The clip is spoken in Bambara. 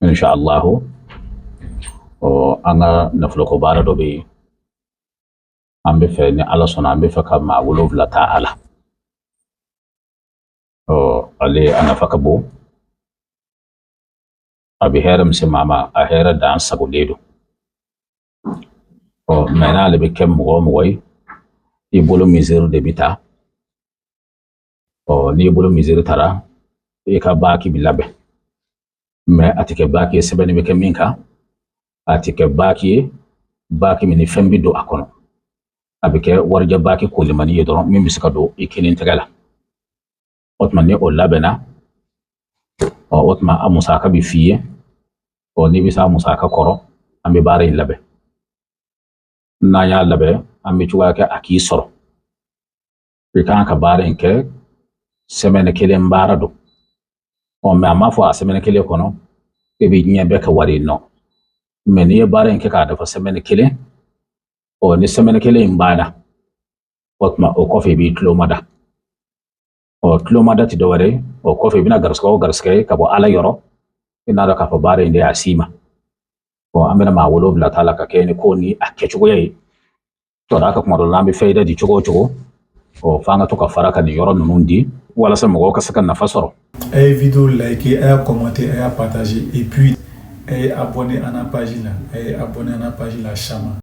Inshallah, ɔ, an ka nafoloko baara dɔ bɛ yen an bɛ fɛ, ni Ala sɔnna, an bɛ fɛ ka maa 7 ta a la. Ɔ, ale a nafa ka bon, a bɛ hɛrɛ min se maa ma, a hɛrɛ dan sagolen don. Ɔ, mɛ n'ale bɛ kɛ mɔgɔ o mɔgɔ ye, i bolo misiri de bɛ ta. Ɔ, n'i bolo misiri tara, i ka baaki bɛ labɛn, mɛ a tɛ kɛ baaki ye sɛbɛnni bɛ kɛ min kan, a tɛ kɛ baaki ye baaki min ni fɛn bɛ don a kɔnɔ. A bɛ kɛ warijɛ baaki kolimani ye dɔrɔn min bɛ se ka don i kinin tɛgɛ la. O tuma ni o labɛnna, ɔ, o tuma a musaka bɛ f'i ye. Ɔ, n'i bɛ se a musaka kɔrɔ, an bɛ baara in labɛn. N'an y'a labɛn, an bɛ cogoya kɛ a k'i sɔrɔ. I kan ka baara in kɛ, sɛmɛni kelen baara don. Ɔ, mɛ a m'a fɔ a sɛmɛni kelen kɔnɔ e bɛ diɲɛ bɛɛ kɛ wari nɔ, mɛ n'i ye baara in kɛ k'a dafa sɛmɛni kelen, ɔ, ni sɛmɛni kelen in banna, o tuma o kɔfɛ i b'i tulo mada. Ɔ, tulo mada tɛ dɔwɛrɛ ye, o kɔfɛ i bɛna garisigɛ o garisigɛ ye ka bɔ Ala yɔrɔ, i n'a dɔn k'a fɔ baara in de y'a s'i ma. Ɔ, an bɛna maa 7 ta la ka kɛ ni ko ni a kɛcogoya ye. Ka d'a kan kuma dɔ la, an bɛ fayida di cogo o cogo, ɔ, f'an ka to ka fara ka nin yɔrɔ ninnu di walasa mɔgɔw ka se ka nafa sɔrɔ. A ye vidéo liker, a y'a commenter, a y'a partager et puis a ye abonné an na page la, a ye abonné an na page la Chama.